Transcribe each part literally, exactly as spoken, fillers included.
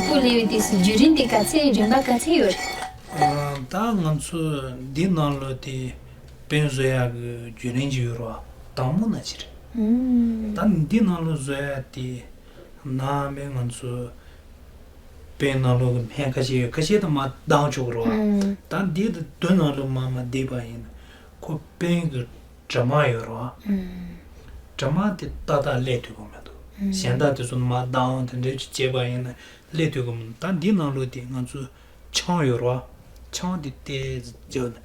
སྤུ་ལེབ་ཀྱི་དུས་སུ་བརྒྱུད་རིམ་དེ་ག་ཚད་རིམ་པ་ག་ཚད་ཡོད་རེད། ཨ། ད་ང་ཚོ་འདི་ནང་ལོགས་དེ་དཔོན་བཟོ་ཡག་གི་བརྒྱུད་རིམ་ཅིག་ཡོད་རེད་བ། དང་པོ་ན་ཅི་རེད། ཨུམ། ད་འདི་ནང་ལོགས་བཟོ་ཡག་དེ་ནང་མི་ང་ཚོ་དཔོན་ནང་ལོགས་ཀྱི་སྨན་ཁ་ཤས་ཡོད། ཁ་ཤས་དེ་མར་བཏང་ཆོག་གི་རེད་བ། ཨུམ། ད་འདི་དེ་མདུན་ནང་ལོགས་མར་མར་བསྡད་པ་ཡིན་ན། ཁོ་དཔོན་གྱི་དྲི་མ་ཡོད་རེད་བ། ཨུམ། དྲི་མ་དེ་ཏག་ཏག་སླེབས་ཐུབ་ཀྱི་མི་འདུག། ཨུམ། གཞན་དག་དེ་ཚོ་མར་བཏང་དེ་འདྲས་ཅིག་བྱས་པ་ཡིན་ན་སླེབས་ཐུབ་ཀྱི་མི་འདུག། ད་འདི་ནང་ལོགས་དེ་ང་ཚོ་ཆང་ཡོད་རེད་བ། ཆང་དེ་ཏོག་ཙམ་བརྒྱབ་ནས་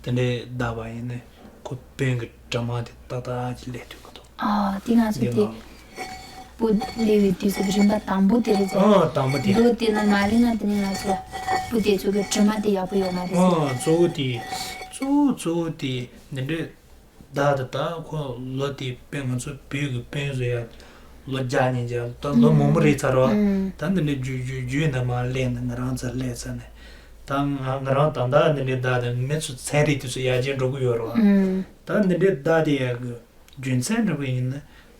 དེ་འདྲས་བརྡབས་པ་ཡིན་ན་ཁོ་དཔོན་གྱི་དྲི་མ་དེ་ཏག་ཏག་ཅིག་སླེབས་ཐུབ་ཀྱི་འདུག། ཨ། དེ་ང་ཚོ་འདི་དེ་ནང་སྤུ་ལེབ་ཀྱི་དུས་སུ་རིམ་པ་དང་པོ་དེ་རེད་ཟེར། ཨ། དང་པོ་དེ། མདོ་དེ་ནང་མ་སླེབས་ན་དེ་ནས་ང་ཚོ་སྤུ་དེ་ཚོ་གི་དྲི་མ་དེ་ཡག་པོ་ཡོད་མ་རེད་ཟེར། ཨ། གཙོ་བོ་དེ། གཙོ་བོ་གཙོ་བོ་དེ་འདི་འདྲས། བདག་དང་བདག་ཁོ་ལོ་དེ་དཔོན་ང་ཚོ་བོད་ཀྱི་དཔོན་བཟོ་ཡག་ལོ་བརྒྱ་ཉིས་བརྒྱ་ད་ལོ་མང་པོ་རེད་ཚར་བ། ཨུམ། ད་འདི་འདྲའི་རྒྱུ་རྒྱུ་རྒྱུ་འདི་མར་སླེབས་ནས་ང་རང་ཚོ་སླེབས་ཚར་ནས། ད་ང་ང་རང་ད་ལྟ་འདི་འདྲའི་བདག་དང་མི་ཚོ་ཚན་རིག་དེ་ཚོ་ཡར་རྒྱས་འགྲོ་གི་ཡོད་རེད་བ། ཨུམ། ད་འདི་འདྲའི་བདག་དེ་ཡག་གི་རྒྱུ་མཚན་འདྲ་པོ་ཡིན་ན།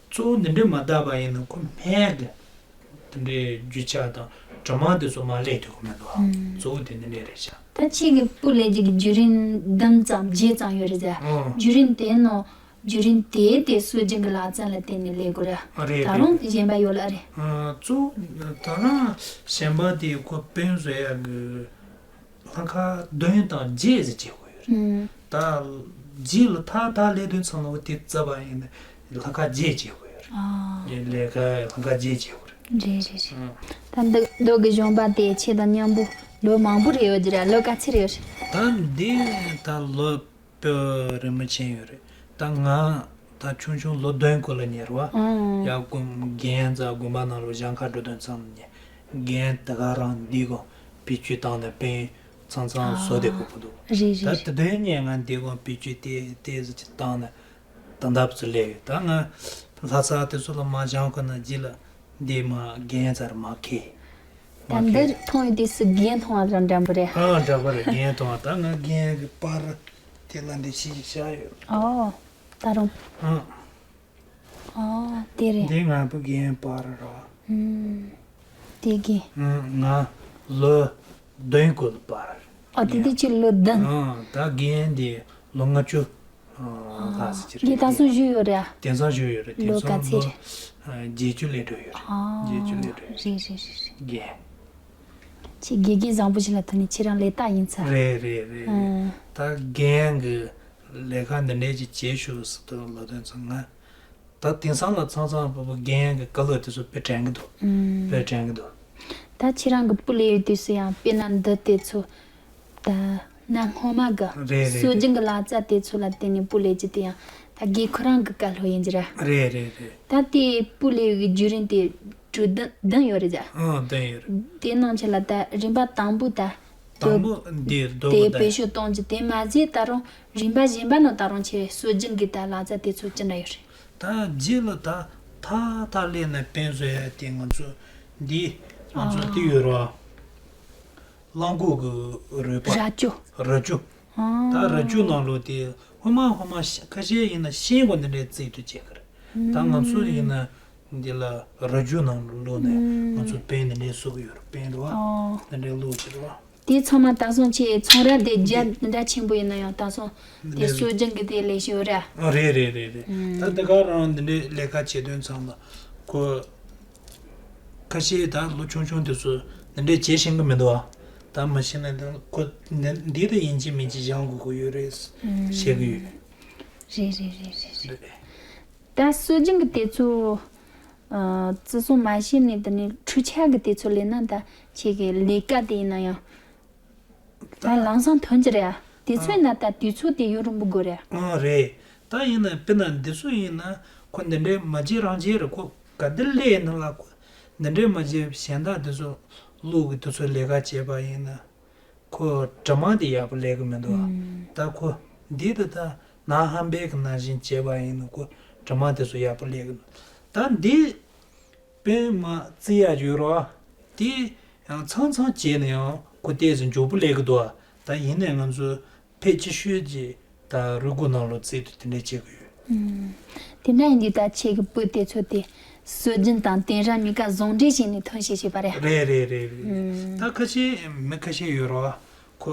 གཙོ་བོ་འདི་འདྲའི་མ་བདག་པ་ཡིན་ན་ཁོ་སྨན་གི་དེ་འདྲའི་རྒྱུ་ཆ་དང་དྲི་མ་དེ་ཚོ་མར་སླེབས་ཐུབ་ཀྱི་མི་འདུག་ཨ། ཨུམ། གཙོ་བོ་དེ་འདི་འདྲས་རེད་ཤག། ད་ཁྱེད་ཀྱི་སྤུ་ལེབ་ཀྱི་བརྒྱུད་རིམ་བདུན་ཙམ་བརྒྱད་ཙམ་ཡོད་རེད་ཟེར། ཨོ། བརྒྱུད་རིམ་དེའི་ནང་བརྒྱུད་རིམ་དེའི་དེ་སྲོལ་རྒྱུན་གྱི་ལག་རྩལ་ལ་བརྟེན་ནས་ལས་དགོས་རེད། ཨ། རེད། ད་རུང་གཞན་པ་ཡོད་ལ་རེད། ཨ། གཙོ་བོ་ད་རང་གཞན་པ་དེ་ཁོ་དཔོན་བཟོ་ཡག་གི་ལྷག་དཀར་བདུན་དང་བརྒྱད་ཟེར་བྱེད་དགོས་ཡོད་རེད། ཨུམ། ད་རྗེས་ལ་ཐག་ཐག་ལེ་བདུན་ཚང་ལོ་དེ་རྩ་བ་ཡིན་ན་ལྷག་དཀར་བརྒྱད་བྱེད་དགོས་ཡོད་རེད། ཨ། ལས་ཀ་ལྷག་དཀར་བརྒྱད་བྱེད་དགོས་རེད། རེད་རེད་རེད། ཨུམ། ད་འདི་རྡོ་གི་གཞོང་པ་དེ་ཁྱེད་དང་མཉམ་པོ་ལོ་མང་པོ་རེད་ཡོད་ཀྱི་རེད། ལོ་ག་ཚོད་རེད་ཡོད་རེད། ད་འདི་ད་ལོ་དཔེ་རིན་པོ་ཆེན་ཡོད་རེད། ད་ང་ད་ཆུང་ཆུང་ལོ་བདུན་སྐོར་ལ་ཉལ་བ། ཨང་། ཡ་ཀུན་རྒན་ཚ་དགོན་པ་ནང་ལོ་ཞང་ཁ་འགྲོ་དོན་ཚང་ནས་རྒན་ད་ག་རང་འདི་གོ་བེད་སྤྱོད་བཏང་ནས་དཔོན་ཚང་ཚང་བཟོ་དེ་གོ་གོ་འདུག། རེད་ད་རེད་དེ་རེད། དོན་ཉན་ང་འདི་གོ་བེད་སྤྱོད་དེ་དེ་ཟིག་ཅིག་བཏང་ནས་ད་འདབས་སུ་སླེབས་ཡོད། ད་ང་ལྷ་ས་དེ་ཚོ་ལ་མ་བཞང་ཁོ་ན་རྗེས་ལ་འདི་མ་རྒན་ཚར་མ་ཁེ། ད་འདིར་མཐོང་ཡོད་དུས་སུ་རྒན་མཐོང་བ་དང་འདྲ་པོ་རེད། ཨ། འདྲ་པོ་རེད། རྒན་མཐོང་བ། ད་ང་རྒན་གི་པར་དེ་ལ་འདི་ཞིག་བཞག་ཡོད། ཨོ། ད་རུང་། ཨ། ཨོ། དེ་རེད། འདི་ང་བུ་རྒན་པར་རོ། ཨུམ། དེ་རྒན། ཨུམ། ང་ལོ་བདུན་སྐོར་པར། ཨོ། དེ་དེ་ཁྱེད་ལོ་བདུན། ཨ། ད་རྒན་འདི་ལོ་ལྔ་བཅུ། ཨ། ལྷག་ཙམ་ཅིག་རེད། འདི་ད་སོ་བཞུགས་ཡོད་རེད། དེང་སང་བཞུགས་ཡོད་རེད། དེང་ལོ་ག་སང་ཚད་ལོ་རེད། ཨ། བརྒྱད་ཅུ་སླེབས་འགྲོ་ཡོད་རེད། ཨ། བརྒྱད་ཅུ་སླེབས་འགྲོ་ཡོད་རེད། རེད་རེད་རེད་རེད། རྒན། ཁྱེད་དགེ་རྒན་བཟང་པོ་ཞིག་ལ་ཐོན་ནས་ཁྱེད་རང་ལས་རྟགས་ཡིན་ཚར། རེད་རེད་རེད་རེད། ཨ། ད་རྒན་གི་ལས་ཀ་འདི་འདྲས་ཅིག་བྱེད་ཤོག་ཟེར་དུས་ལོ་དོན་ཚང་ང་། ད་དེང་སང་ལ་ཚང་ཚང་པོ་པོ་རྒན་གི་བཀའ་སློབ་དེ་ཚོ་དཔེ་དྲན་གི་འདུག། ཨུམ། དཔེ་དྲན་གི་འདུག། ད་ཁྱེད་རང་གི་སྤུ་ལེབ་ཡོད་དུས་སུ་ཡང་དཔེར་ན་འདི་དེ་ཚོ། ད་གནའ་སྔོན་མ་གི། རེད་རེད། སྲོལ་རྒྱུན་གྱི་ལག་རྩལ་དེ་ཚོ་ལ་བརྟེན་ནས་སྤུ་ལེབ་ཀྱི་དེ་ཡང་ད་རྒན་ཁོ་རང་གི་བཀའ་སློབ་ཡིན་གྱི་ར། རེད་རེད་རེད། ད་དེ་སྤུ་ལེབ་ཀྱི་བརྒྱུད་རིམ་དེ་གྲུ་བདུན་བདུན་ཡོད་རེད་ཟེར། ཨང་། བདུན་ཡོད་རེད། དེ་ནང་ཆེ་ལ་ད་རིམ་པ་དང་པོ་ད། དང་པོ་འདི་རྡོ་དེ་གི་བེད་སྤྱོད་གཏོང་རྒྱུ་དེ་མ་ཟད་ད་རུང་རིམ་པ་གཞན་པ་ནང་ད་རུང་ཆེ་སྲོལ་རྒྱུན་གྱི་ད་ལག་རྩལ་དེ་ཚོ་ཅི་འདྲ་ཡོད་རེད། ད་རྗེས་ལ་ད་ཐག་ཐག་ལེན་ནས་དཔོན་བཟོ་ཡ་དེ་ང་ཚོ་འདི་ང་ཚོ་ཨ་འདི་ཡོད་རེད་བ། གླང་གོག་གི་རུས་པ། རྭ་ཅོ། རྭ་ཅོ། ཨ། ད་རྭ་ཅོ་ནང་ལོགས་དེ་ཧོ་མ་ཧོ་མ་ཤ་ཁ་ཤས་ཡིན་ན་ཤིང་གོ་འདི་འདྲའི་རྩིས་དུ་བྱེད་ཀྱི་རེད། ད་ང་ཚོ་ཡིན་ན་འདི་ལ་རྭ་ཅོ་ནང་ལོགས་ནས་ང་ཚོ་དཔོན་འདི་འདྲའི་བཟོ་གི་ཡོད་རེད། དཔོན་རེད་བ། ཨོ། འདི་འདྲའི་བླུགས་བྱེད་རེད་བ། དེ་ཚང་མ་ད་སོང་ཆེ་ཚོང་ར་དེ་རྒྱ་འདི་འདྲ་ཆེན་པོ་ཡིན་ན་ཡང་ད་སོང་དེ་སྲོལ་རྒྱུན་གྱི་དེ་ལས་ཤོར་ར། ཨ། རེད་རེད་རེད་རེད། ད་འདི་ག་རང་འདི་འདྲའི་ལས་ཀ་བྱེད་དོན་ཚང་མ་ཁོ། ཁ་ཤས་ད་ལོ་ཆུང་ཆུང་དེ་ཚོ་འདི་འདྲས་བྱེད་ཤེས་ཀྱི་མི་འདུག་ཨ། ད་མ་ཤེས་ན་ད་ཁོ་འདི་འདི་ད་ཡིན་གཅིག་མིན་གཅིག་སྦྱང་དགོས་ཀྱི་ཡོད་རེད་བཤད་ཀྱི་ཡོད། རེད་རེད་རེད་རེད་རེད། རེད། ད་སྲོལ་རྒྱུན་གྱི་དེ་ཚོ་ཨ་བརྩི་སྲུང་མ་བྱས་ནས་དེ་ནས་འཕྲུལ་ཆས་ཀྱི་དེ་ཚོ་ལས་ན་ད་ཁྱེད་ཀྱི་ལས་ཀ་དེ་ཡིན་ན་ཡང་། ད་ལམ་སང་ཐོན་གྱི་རེད་ཨ། དུས་ཚོད་ན་ད་དུས་ཚོད་དེ་ཡུན་རིང་པོ་དགོས་རེད་ཨ། ཨ་རེད། ད་ཡིན་ན་དཔེར་ན་འདི་ཚོ་ཡིན་ན་ཁོ་འདི་འདྲའི་མ་བྱེད་རང་བྱེད་རེད། ཁོ་ག་འདི་ལས་ཡིན་ན་ལ་ཁོ་འདི་འདྲའི་མ་བྱེད་གཞན་དག་འདི་ཚོ་བླུག་གི་དུས་ཚོད་ལས་ཀ་བྱེད་པ་ཡིན་ན་ཁོ་དྲི་མ་དེ་ཡག་པོ་ལས་གི་མི་འདུག་ཨ། ཨུམ། ད་ཁོ་འདི་ད་ད་ནང་ཧམ་པའི་གི་ནང་བཞིན་བྱེད་པ་ཡིན་ན་ཁོ་དྲི་མ་དེ་ཚོ་ཡག་པོ་ལས་གི་འདུག། ད་འདི། དཔོན་མ་བརྩི་ཡག་ཡོད་རེད་བ། དེ་ཡང་ཚང་ཚང་བྱས་ན་ཡང་ཁོ་ཏོག་ཙམ་མགྱོགས་པོ་ལས་ཀྱི་འདུག་བ། ད་ཡིན་ནའི་ང་ཚོ་ཕལ་ཆེ་ཤོས་ཀྱིས་ད་རུས་ཁོག་ནང་ལོགས་རྩིས་དུས་དེ་འདྲས་བྱེད་ཀྱི་ཡོད། དེ་འདྲ་ཡིན་དུས་ད་ཁྱེད་ཀྱི་སྤུ་དེ་ཚོ་དེ་སྲོལ་རྒྱུན་དང་དེང་རབས་གཉིས་ཀ་ཟུང་འབྲེལ་བྱས་ནས་ཐོན་སྐྱེད་བྱས་པ་རེད། རེད་རེད་རེད་རེད། ད་ཁ་ཤས་མི་ཁ་ཤས་ཡོད་རེད་བ། ཁོ་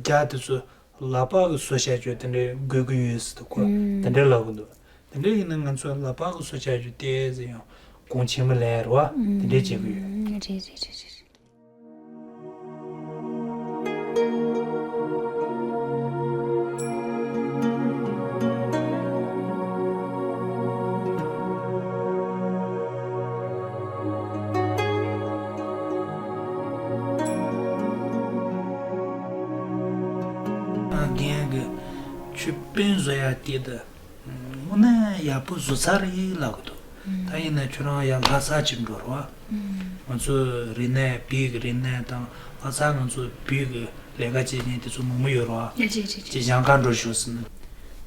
རྒྱ་དེ་ཚོ་ལག་པ་གི་བཟོ་བྱ་རྒྱུ་དེ་འདྲའི་དགོས་ཀྱི་ཡོད་ཟེར་དུས་ཁོ་དེ་འདྲའི་ལབ་གི་འདུག་དེ་འདྲ་ཡིན་ན་ང་ཚོ་ལག་པ་གི་བཟོ་བྱ་རྒྱུ་དེ་ཟེར་ཡང་གོང་ཆེན་མོ་ལས་རེད་བ། དེ་འདྲའི་བྱེད་ཀྱི་ཡོད། རེད་རེད་རེད་རེད། རྒན་གྱིས་ཁྱོད་དཔོན་བཟོ་ཡ་དེ་ད། དངོས་གནས་ཡག་པོ་བཟོ་ཚར་རེད་ལབ་གི་འདུག་ད་ཡིན་ན་ཁྱོད་རང་ཡར་ལྷ་ས་ཅིག་འགྲོ་རོགས། ང་ཚོ་རིག་གནས་བོད་ཀྱི་རིག་གནས་དང་ལྷ་ས་ང་ཚོ་བོད་ཀྱི་ལས་ཀ་བྱེད་མཁན་དེ་ཚོ་མང་པོ་ཡོད་རོགས། རེད་རེད་རེད། ཅིག་ཞིང་ཁ་འགྲོ་ཤོག་ཟེར་ན།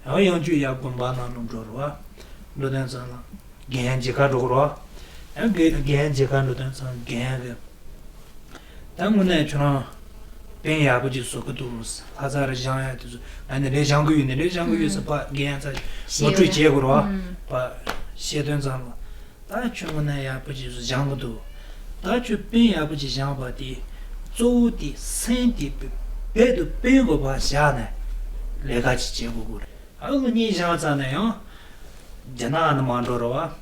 ཡང་ཡང་ཁྱོད་ཡར་དགོན་པ་ནང་ལ་འགྲོ་རོགས། འགྲོ་དོན་ཚང་ལ་རྒན་མཇལ་ཁ་འགྲོ་གི་རོགས། ཡང་རྒན་མཇལ་ཁ་འགྲོ་དོན་ཚང་རྒན་གི་ད་དངོས་གནས་ཁྱོད་རང་དཔོན་ཡག་པོ་ཅིག་བཟོ་གི་འདུག་ལྷ་ས་རུ་བཞེངས་ཡ་དེ་ཚོ་ང་ནི་ལས་བཞེངས་གི་ཡོད་ནི་ལས་བཞེངས་གི་ཡོད་ཟེར་ཕ་རྒན་ཚ་ངོ་སྤྲོད་བྱེད་དགོས་རེད་བ། ཕ་བཤད་དོན་ཙམ་ལ་ད་ཁྱོད་དངོས་གནས་ཡག་པོ་ཅིག་བཞེངས་གི་འདུག་ད་ཁྱོད་དཔོན་ཡག་པོ་ཅིག་བཞེངས་པ་དེ་གཙོ་བོ་དེ་སེམས་དེ་རྦད་དེ་དཔོན་གི་ཕ་བཞག་ནས་ལས་ཀ་ཅིག་བྱེད་དགོས་གི་རེད། ཨ་ལོ་གཉིས་བཞེངས་ཚར་ན་ཡང་རྒྱ་ནག་ནང་མ་འགྲོ་རེད་བ།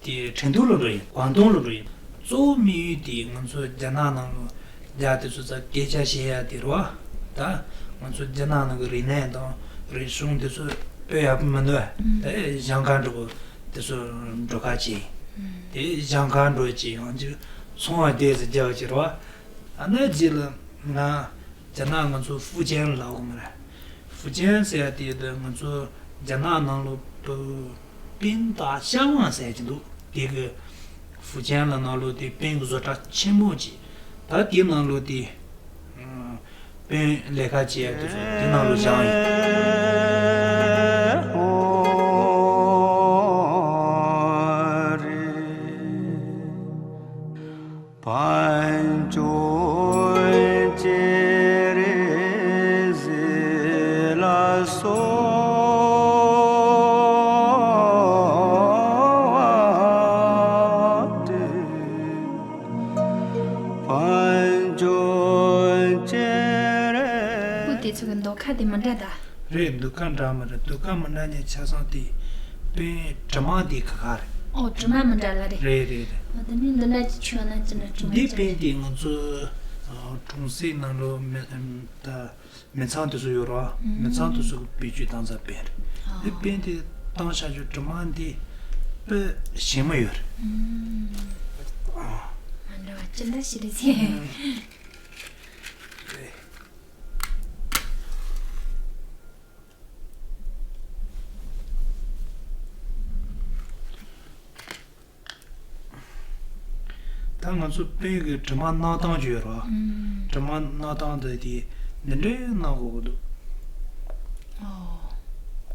དེ་ཁྲིན་ཏུའུ་ལ་འགྲོ་ཡིན། ཀོང་ཏུང་ལ་འགྲོ་ཡིན། གཙོ་བོ་དམིགས་ཡུལ་དེ་ང་ཚོ་རྒྱ་ནག་ནང་ལ་རྒྱ་དེ་ཚོ་ཚ་སྐད་ཆ་བཤད་ཡ་དེ་རེད་བ། ད་ང་ཚོ་རྒྱ་ནག་ནང་གི་རིག་གནས་དང་རིག་གཞུང་དེ་ཚོ་དཔེ་ཡག་པོ་མི་འདུག་བ། དེ་ཞང་ཁ་འགྲོ་དེ་ཚོ་འགྲོ་ཁ་བྱས་ཡིན། དེ་ཞང་ཁ་འགྲོ་བྱས་ཡང་ཅིག་ཚོང་བ་དེ་ཚོ་རྒྱག་བྱས་རེད་བ། ཨ་ན་རྗེས་ལ་ང་རྒྱ་ནག་ང་ཚོ་ཧྥུ་ཅན་ལ་ལབ་དགོས་མ་རེད། ཧྥུ་ཅན་ཟེར་ཡ་དེ་དེ་ང་ཚོ་རྒྱ་ནག་ནང་ལོགས་དུ་པིན་ཏ་ཤ་ཝང་ཟེར་གྱི་འདུག་དེ་གི་ཧྥུ་ཅན་ལ་ནང་ལོགས་དེ་པིན་གི་བཟོ་གྲྭ་ཆེན་མོ་ཅིག་ད་དེ་ནང་ལོགས་དེ་པིན་ལས་ཀ་བྱེད་ཡ་དེ་ཚོ་དེ་ནང་ལོགས་བཞེངས་ཡིན། སྤུ་དེ་ཚོ་གི་མདོག་ཁ་དེ་མི་འདྲ་ད། རེད། མདོག་ཁ་འདྲ་མི་འདྲ། མདོག་ཁ་མི་འདྲ་ནས་ཆ་ཚང་དེ་པིན་དྲི་མ་དེ་ཁ་ཁ་རེད། ཨོ་དྲི་མ་མི་འདྲ་ལ་རེད། རེད་རེད་རེད། ཨོ་དེ་ནས་འདི་འདྲ་ཅིག་མཆོད་ན་ཅི་འདྲ་དྲི་མ་འདི་ཅི་པིན་དེ་ང་ཚོ་གྲོང་གསེབ་ནང་ལོ་མི་ད་མི་ཚང་དེ་ཚོ་ཡོད་ར། མི་ཚང་དེ་ཚོ་གི་བེད་སྤྱོད་བཏང་ས་པིན་རེད། ཨོ་དེ་པིན་དེ་བཏང་བྱ་རྒྱུ་དྲི་མ་འདི་དཔེ་ཞིམ་མོ་ཡོད་རེད། ཨོ་མ་འདྲ་བ་ཅི་འདྲ་ཞིག་རེད་ཟེར། ད་ང་ཚོ་པིན་གྱི་དྲི་མ་སྣང་སྟངས་ཅིག་ཡོད་རེད་བ། ཨུམ། དྲི་མ་སྣང་སྟངས་དེ་དེ་འདི་འདྲའི་སྣང་དགོས་ཀྱི་འདུག་ཨོ།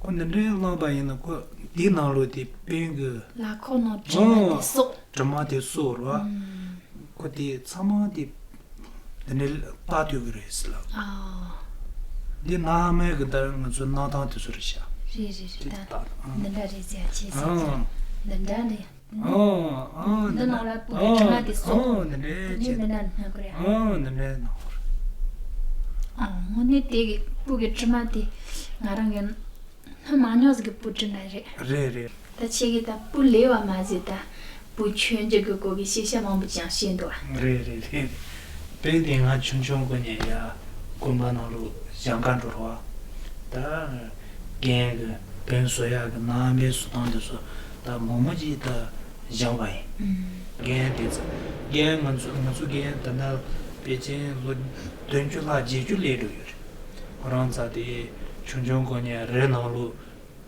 ཁོ་འདི་འདྲའི་བླངས་པ་ཡིན་ན་ཁོ་འདི་ནང་ལོགས་དེ་པིན་གྱི་ལག་ཁོག་ནང་དྲི་མ་དེ་གསོག་དྲི་མ་དེ་གསོག་རེད་བ། ཨུམ། ཁོ་དེ་ཚང་མ་དེ་འདི་འདྲའི་རྟགས་ཐོན་གྱི་རེད་ཟེར་ལབ། ཨ། འདི་སྣང་མེད་ཀྱི་ལྟར་ང་ཚོའི་སྣང་སྟངས་དེ་ཚོ་རེད་ཤག་རེད་རེད་རེད། ད་འདི་འདྲ་རེད་ཟེར་བྱས་ཟེར། ཨང་། འདི་འདྲ་རེད། ཨང་ཨང་། འདི་ནང་ལ་སྤུ་གི་དྲི་མ་དེ་གསོག་ཨང་། འདི་འདྲ་དེ་ནས་བྱས། འདི་འདྲ་སྣང་གི་རེད། ཨང་། འདི་འདྲ་སྣང་གི་རེད། ཨང་། དངོས་གནས་དེ་གི་སྤུ་གི་དྲི་མ་དེ་ང་རང་གི་སྣུམ་མང་ཉུང་ཟིག་གི་སྤུ་དྲི་འདྲ་རེད། རེད་རེད། ད་ཁྱེད་ཀྱིས་ད་སྤུ་ལས་པ་མ་ཟད་ད་སྤུ་མཆོད་རྒྱུ་གི་སྐོར་གྱི་ཤེས་བྱ་མང་པོ་ཅིག་ཤེས་འདུག་ཨ། རེད་རེད་རེད། དཔེ་དེ་ང་ཆུང་ཆུང་སྒོ་ནས་ཡ་དགོན་པ་ནང་ལོགས་ཞང་ཁ་འགྲོ་རོགས། ད་རྒན་གྱི་དཔོན་བཟོ་ཡག་གི་ནང་པའི་བཟོ་སྟངས་དེ་ཚོ་ད་མང་མོ་ཅིག་ད་སྦྱངས་པ་ཡིན། ཨུམ། རྒན་དེ་ཚོ་རྒན་ང་ཚོ་ང་ཚོ་རྒན་ད་ལྟ་ཕལ་ཆེར་ལོ་བདུན་ཅུ་ལྷག་བརྒྱད་ཅུ་སླེབས་འགྲོ་ཡོད་རེད། ཁོ་རང་ཚ་དེ་ཆུང་ཆུང་སྒོ་ནས་རི་ནང་ལོགས་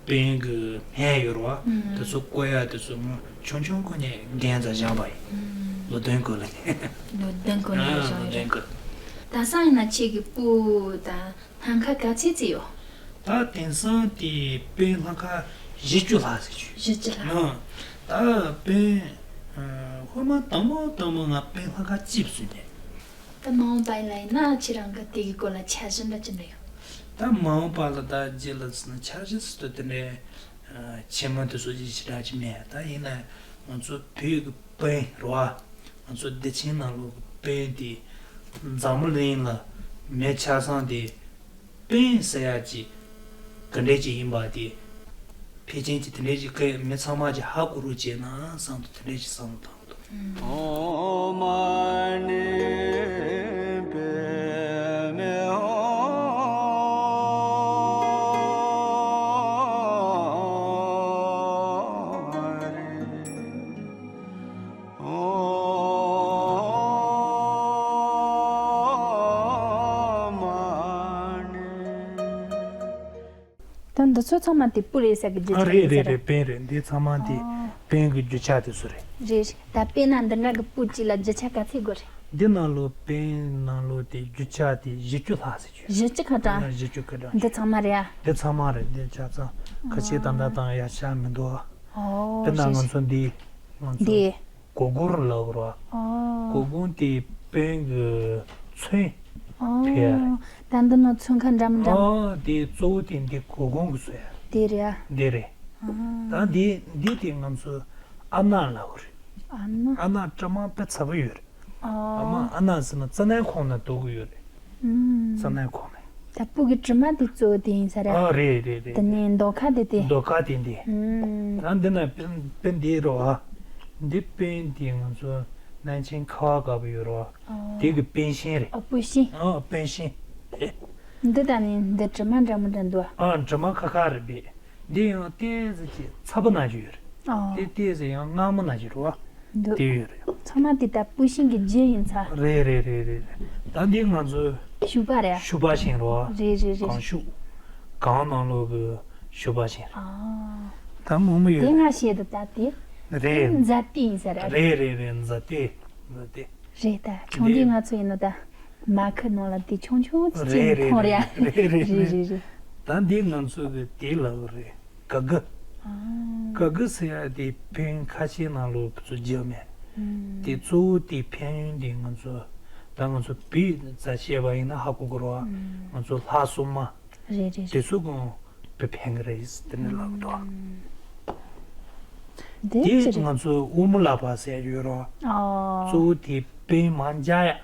དཔོན་གྱི་སྨན་ཡོད་རེད་བ། ཨུམ། དེ་ཚོ་བསྐོལ་ཡག་དེ་ཚོ་ང་ཆུང་ཆུང་སྒོ་ནས་རྒན་ཚ་སྦྱངས་པ་ཡིན། ཨུམ། ལོ་བདུན་སྐོར་ལ་ནས། ལོ་བདུན་སྐོར་ནས་ཨ་སྦྱངས་ལོ་ཡོད་བདུན་རེད། སྐོར། དེང་སང་ཡིན་ན་ཁྱེད་ཀྱི་སྤུ་དང་སྣ་ཁ་ག་ཚད་ཙམ་ཡོད། ད་དེང་སང་དེ་དཔོན་སྣ་ཁ་བཞི་བཅུ་ལྷག་ཟེར་རྒྱུ། བཞི་བཅུ་ལྷག་ཨང་། ད་དཔོན་ཨ་ཧོ་མ་དང་པོ་དང་པོ་ང་དཔོན་སྣ་ཁ་གཅིག་བཟོས་ནས། ད་མ་འོངས་པ་ཡིན་ན་ཁྱེད་རང་གི་དེ་གི་སྐོར་ལ་འཆར་གཞི་འདྲ་ཅི་འདྲ་ཡོད། ད་མ་འོངས་པ་ལ་ད་རྗེས་ལ་ཟེར་ན་འཆར་གཞི་ཟེར་དུས་དེ་འདྲའི་ ཆེན་མོ་དེ་ཚོ་ཅིག་ཞེ་དྲག་ཅིག་མེད། ད་ཡིན་ན་ང་ཚོ་བོད་ཀྱི་དཔོན་རེད་བ། ང་ཚོ་བདེ་ཆེན་ནང་ལོགས་ཀྱི་དཔོན་དེ་འཛམ་བུ་གླིང་ལ་མི་ཆ་ཚང་དེ་དཔོན་ཟེར་ཡ་ཅིག་ག་འདྲས་ཅིག་ཡིན་པ་དེ་ཕལ་ཆེར་ཅིག་དེ་འདྲས་ཅིག་གི་མི་ཚང་མ་ཅིག་ཧ་གོ་རོགས་བྱས་ན་བསམ་དུ་དེ་འདྲས་ཅིག་བསམ་བློ་བཏང་། ད་འདི་ཚོ་ཚང་མ་དེ་སྤུ་རེད་ཟེར་གི་རྒྱུ་ཨ་ཆ་རེད་རེད་རེད་རེད། དཔོན་རེད། འདི་ཚང་མ་དེ་ཨ། དཔོན་གྱི་རྒྱུ་ཆ་དེ་ཚོ་རེད། རེད་རེད། ད་དཔེར་ན་འདི་འདྲ་གི་སྤུ་གཅིག་ལ་རྒྱུ་ཆ་ག་ཚད་དགོས་རེད། འདི་ནང་ལོ་དཔོན་ནང་ལོ་དེ་རྒྱུ་ཆ་དེ་བཞི་བཅུ་ལྷག་ཟེར་རྒྱུ། བཞི་བཅུ་ཁ་གྲངས། བཞི་བཅུ་ཁ་གྲངས། འདི་ཚང་མ་རེད་ཨ། འདི་ཚང་མ་རེད། འདི་ཆ་ཚང་ཁ་ཆེ་ཏག་ཏག་དང་ཡ་ཆ་མི་འདུག་ཨ། ཨོ་དཔེར་ན་རེད་ང་ཚོ་འདི་ང་ཚོ། འདི། གོ་གུར་ལབ་རོ། ཨོ། གོ་གུར་དེ་དཔོན་གྱི་མཚོན་ཨོ། ཕེ་ཡ། ད་འདི་ནི་མཚོན་ཁ་འདྲ་མི་འདྲ། ཨོ་དེ་གཙོ་བོ་དེ་འདི་གོ་གུར་གྱི་མཚོན་ཡ། དེ་རེད་ཨ། འདི་རེད། ཨ། ད་འདི་འདི་དེ་ང་ཚོ་ཨ་ནག་ལབ་རེད། ཨ་ནག་ཨ་ནག་དྲི་མ་དཔེ་ཚ་པོ་ཡོད་རེད། ཨོ། ཨ་མ་ཨ་ནག་ཟེར་ན་ཙི་ནའི་ཁོང་ན་འདུག་གི་ཡོད་རེད། ཙི་ནའི་ཁོག་ནས། ད་སྤུ་གི་དྲི་མ་དེ་གཙོ་བོ་དེ་ཡིན་ས་རེད། ཨ་རེད་རེད་རེད། དེ་ནས་མདོག་ཁ་དེ་དེ། མདོག་ཁ་དེ་འདི། ཨུམ། ད་འདི་ན་དཔོན་དཔོན་འདི་རོ་ཨ། འདི་དཔོན་དེ་ང་ཚོ་ནན་ཆིང་ཁ་བ་དཀར་པོ་ཡོད་རོ། ཨོ། དེ་གི་དཔོན་ཤིང་རེད། ཨ་སྤུ་ཤིང་། ཨ་དཔོན་ཤིང་། འདི་ད་ནི་འདི་དྲི་མ་འདྲ་མི་འདྲ་འདུག་ཨ། ཨ་དྲི་མ་ཁ་ཁ་རེད་པས། འདི་ཡང་ཏོག་ཙམ་ཅིག་ཚ་པོ་ན་གི་ཡོད་རེད། ཨོ། དེ་ཏོག་ཙམ་ཡང་མངར་མོ་ན་གི་རེད་བ། འདུག་དེ་ཡོད་རེད། ཚང་མ་དེ་ལྟར་སྤུ་ཤིང་གི་རྒྱུ་ཡིན་ཚ། རེད་རེད་རེད་རེད། ད་འདི་ང་ཚོའི་ཤུག་པ་རེད། ཤུག་པ་ཤིང་རེད་བ། རེད་རེད་རེད། གངས་ཤུག་གངས་ནང་ལོགས་ཀྱི་ཤུག་པ་ཤིང་རེད། ཨ། ད་མང་པོ་ཡོད་དེ། ང་ཤེས་འདུག་ད་དེ། རེད། འཛད་དེ་ཡིན་ས་རེད། རེད་རེད་རེད། འཛད་དེ། འཛད་དེ། རེད་ད། ཆུང་དུས་ང་ཚོ་ཡིན་ནོ་ད། མ་ཁུ་ནང་ལ་དེ་ཆུང་ཆུང་ཅིག་རེད་ཅིག་རེད་མཐོང་རེད། རེད་རེད་རེད། རེད་རེད་རེད། ད་འདི་ང་ཚོ་གི་དེ་ལབ་རེད། ག་གི། ཨ། ག་གི་ཟེར་ཡ་དེ་དཔོན་ཁ་ཤས་ནང་ལོགས་ཚོ་རྒྱབ་མེད། ཨུམ། དེ་གཙོ་བོ་དེ་ཕན་ཡོན་དེ་ང་ཚོ་ད་ང་ཚོ་བོད་རྩ་བཤད་པ་ཡིན་ན་ཧ་གོ་གི་རེད་བ། ཨུམ། ང་ཚོ་ལྷ་སྲུང་མ། རེད་རེད་དེ་རེད། ཚོ་གང་བོད་ཕན་གི་རེད་དེ་ནི་ལབ་འདུག་ཨུམ། དེ་དེ་ཅི་རེད། ང་ཚོ་དབུ་མ་ལག་པ་ཟེར་ཡོད་རེད་བ། ཨ། གཙོ་བོ་དེ་དཔོན་མ་མཇལ་ཡ།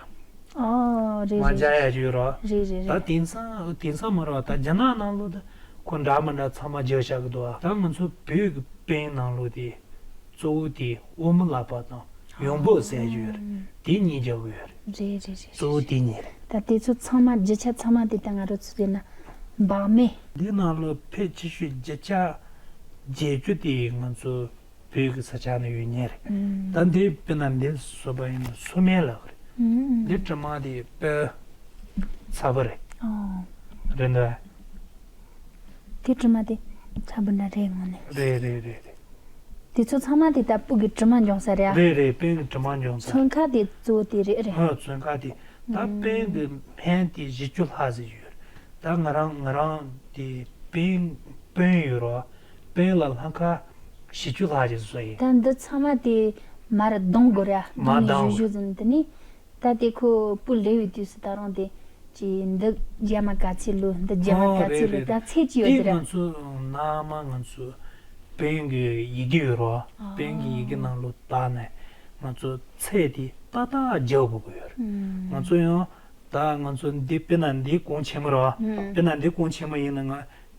ཨོ་རེད་མ་རེད་མཇལ་རེད། ཡ་ཡོད་རོ། རེད་རེད་ད་རེད། དེང་སང་དེང་སང་མ་རོ་ད་རྒྱ་ནག་ནང་ལོ་ད་ཁོ་འདྲ་མི་འདྲ་ཚང་མ་རྒྱག་བཞག་གི་འདུག་ཨ། ད་ང་ཚོ་བོད་ཀྱི་དཔོན་ནང་ལོ་དེ་གཙོ་བོ་དེ་དབུ་མ་ལག་པ་དང་ཡོང་འབབ་ཟེར་ཡོད་རེད། ཨོ་དེ་གཉིས་རྒྱག་གི་ཡོད་རེད། རེད་རེད་རེད། གཙོ་བོ་དེ་གཉིས་རེད། ད་དེ་ཚོ་ཚང་མ་རྒྱུ་ཆ་ཚང་མ་དེ་ད་ང་རོ་ཚོ་དེ་ན་འབག་མེད། འདི་ནང་ལོ་ཕལ་ཆེ་ཤོས་རྒྱུ་ཆ་བརྒྱད་ཅུ་དེ་ང་ཚོ་བོད་ཀྱི་ས་ཆ་ནས་ཡོད་མཁན་རེད། ཨུམ། ད་འདི་དཔེར་ན་འདི་བཟོས་པ་ཡིན་ན་སོ་སྨན་ལབ་རེད། ཨུམ། འདི་དྲི་མ་དེ་དཔེ་ཚ་པོ་རེད། ཨོ། རེད་འདུག་དེ་དྲི་མ་དེ་ཚ་པོ་འདྲ་རེད་ངོ་ནས། རེད་རེད་རེད་རེད། དེ་ཚོ་ཚང་མ་དེ་ད་སྤུ་གི་དྲི་མ་འབྱུང་ས་རེད་ཨ། རེད་རེད། དཔོན་གྱི་དྲི་མ་འབྱུང་ས། མཚོན་ཁ་དེ་གཙོ་བོ་དེ་རེད་རེད། ཨ་མཚོན་ཁ་དེ་ད་ཨུམ། དཔོན་གྱི་སྨན་དེ་བཞི་བཅུ་ལྷག་ཟིག་ཡོད། ད་ང་རང་ང་རང་དེ་དཔོན་དཔོན་ཡོད་རོ། དཔོན་ལ་ལྷན་ཁ་བཞི་བཅུ་ལྷག་ཅིག་བཟོ་ཡིན། ད་འདི་ཚང་མ་དེ་མར་གདང་དགོས་ར། མར་གདང་གདང་དགོས། ཞུ་ཞུ་ཟིན་དེ་ནི། ད་དེ་ཁོ་སྤུ་ལེ་བའི་དུས་སུ་ད་རུང་དེ་ཅི་འདི་རྒྱ་མ་ག་ཚི་ལུ་འདི་རྒྱ་མ་ཨོ་ག་ཚི་རེད་ལུ་རེད། ད་ཚེ་ཅི་ཡོད་དེ་དེ་ར། ང་ཚོ་ནང་མ་ང་ཚོ་དཔོན་གྱི་ཡི་གེ་ཡོད་རོ། ཨོ། དཔོན་གྱི་ཡི་གེ་ནང་ལོ་བལྟས་ནས་ང་ཚོ་ཚེ་དེ་ཏག་ཏག་རྒྱག་དགོས་ཀྱི་ཡོད་རེད། ཨུམ། ང་ཚོ་ཡང་། ད་ང་ཚོ་འདི་དཔེར་ན་འདི་གོང་ཆེན་མོ་རེད་བ། ཨུམ། དཔེར་ན་འདི་གོང་ཆེན་མོ་ཡིན་ན་ང་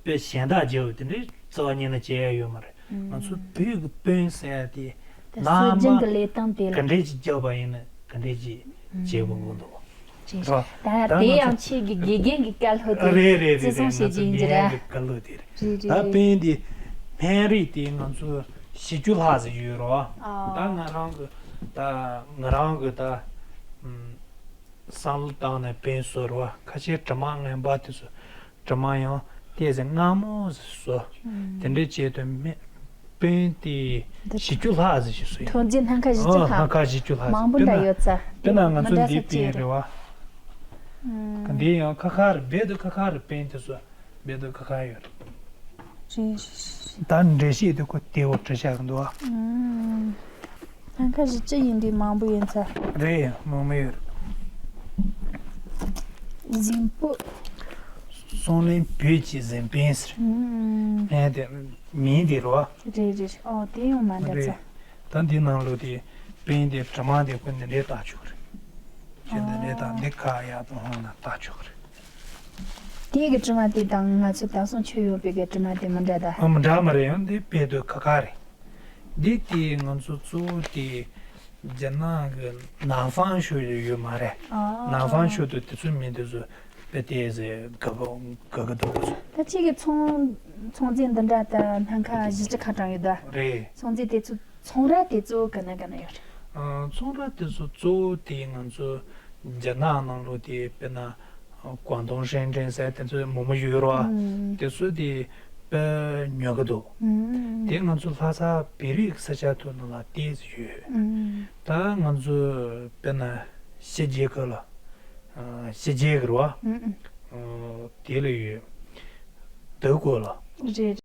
དཔེ་གཞན་དག་རྒྱབ་དེ་འདྲའི་རྩ་བ་ཉིད་ནས་བྱེད་ཡ་ཡོད་མ་རེད། ཨུམ། ང་ཚོ་བོད་ཀྱི་དཔོན་ཟེར་ཡ་དེ་ད་ནང་སྲོལ་རྒྱུན་མ་གྱི་ལས་སྟངས་དེ་ལ། ག་འདྲས་ཅིག་རྒྱབ་པ་ཡིན་ན་ག་འདྲས་ཅིག་བྱེད་དགོས་ཀྱི་འདུག་རེད། རེད། ད་ད་དེ་ང་ཡང་ཚོ་ཆེད་ཀྱི་དགེ་རྒན་གྱི་བཀའ་སློབ་དེ་རེད་རེད་རེད་བརྩི་སྲུང་རེད། ང་བྱེད་ཚོ་ཀྱི་ཡིན་གྱི་དགེ་རྒན་རེད། གྱི་བཀའ་སློབ་དེ་རེད། རེད་རེད་ད་རེད། དཔོན་དེ་སྨན་རིགས་དེ་ང་ཚོ་བཞི་བཅུ་ལྷག་ཙམ་ཡོད་རེད་བ། ཨ། ད་ང་རང་གི་ད་ང་རང་གི་ད་ཨམ། བསམ་བློ་བཏང་ནས་དཔོན་བཟོ་ར་བ། ཁ་ཤས་དྲི་མ་ངན་པ་དེ་ཚོ་དྲི་མ་ཡང་ཏོག་ཙམ་མངར་མོ་ཞིག་བཟོ། ཨུམ། དེ་འདྲས་བྱས་དུས་མི་དཔོན་དེ་འདི་བཞི་བཅུ་ལྷག་ཙམ་ཞིག་བཟོ་ཡིན། ཐོན་རྫས་སྣ་ཁ་བཞི་བཅུ་ཨོ་ལྷག་སྣ་ཁ་བཞི་བཅུ་ལྷག་མང་པོ་དཔེར་ན་འདྲ་ཡོད་ཚ། དཔེར་ན་ང་ཚོ་མི་འདྲ་འདི་ས་དཔོན་ཅིག་རེད་བ། ཨུམ། འདི་ཡང་ཁ་ཁ་རེད། རྦད་དེ་ཁ་ཁ་རེད། དཔོན་དེ་ཚོ། མེད་དུ་ཁ་ཁ་ཡོད། རེད། ད་འགྲེལ་བཤད་དེ་ཁོ་དེ་འོ་བྲི་བཞག་གི་འདུག་ཨ། ཨང་། ཁ་ཁ་བཞི་བཅུ་ཡིན་དུས་མང་པོ་ཡིན་ཚ། རེད། མང་པོ་ཡོད། གཟིམ་སྤུ། ཙོང་ལན་བོད་ཀྱི་གཟན་པན་ཟེར། ཨུམ། ཨེ་དེ་མིང་དེ་རེད་བ། རེད་རེད། ཨོ་དེ་ཡང་མ་འདྲ་རེད། ཙང་། ད་འདི་ནང་ལོགས་དེ་པན་དེ་དྲི་མ་དེ་ཁོ་འདི་འདྲའི་བཏགས་ཆོག་རེད། ཁྱོད་འདི་འདྲའི་དང་འདི་ཁ་ཡག་དང་ཧང་ན་བཏགས་ཆོག་རེད། དེ་གི་དྲི་མ་དེ་དང་ང་ཚོ་ད་སོང་ཆོས་ཡོད་པའི་གི་དྲི་མ་དེ་མི་འདྲ་ད། ཨ་མི་འདྲ་མ་རེད། ཡང་འདི་དཔེ་དེ་ཁ་ཁ་རེད། འདི་དེ་ང་ཚོ་གཙོ་བོ་དེ་རྒྱ་ནག་གི་ནན་ཧྥང་ཤོ་ཡོད་མ་རེད། ཨ། ནན་ཧྥང་ཤོ་དུ་དེ་ཚོའི་མི་དེ་ཚོ་དཔེ་དེ་ཟེ་ག་ག་གི་འདུག་གོ་ཚོ། ད་ཅིག་གི་ཚོང་ཚོང་རྫས་འདི་འདྲ་ད་སྨན་ཁང་བཞི་བཅུ་ཁ་གྲངས་ཡོད་ད། རེད། ཚོང་རྫས་དེ་ཚོ་ཚོང་ར་དེ་གཙོ་བོ་ག་ན་ག་ན་ཡོད་རེད། ཨ། ཚོང་ར་དེ་ཚོ་གཙོ་བོ་དེ་ང་ཚོ་རྒྱ་ནག་ནང་ལོགས་དེ་དཔེར་ན་ཀོང་ཏུང་ཧྲེང་ཀྲེན་ཟེར་དེ་ཚོའི་མོག་མོག་ཡོད་རེད་བ། ཨུམ། དེ་ཚོ་དེ་དཔེ་ཉོ་གི་འདུག་ཨུམ། དེ་ང་ཚོ་ལྷ་ས་བོད་རིགས་ས་ཆ་དེ་ནང་ལ་ཏོག་ཙམ་ཡོད། ཨུམ། ད་ང་ཚོ་དཔེར་ན་ཕྱི་རྒྱལ་ཁབ་ལ་ཨ་ཕྱི་རྒྱལ་གི་རེད་བ། ཨུམ། ཨ་དེ་ལ་ཡོད། འདི་སྐོར་ལ། རེད།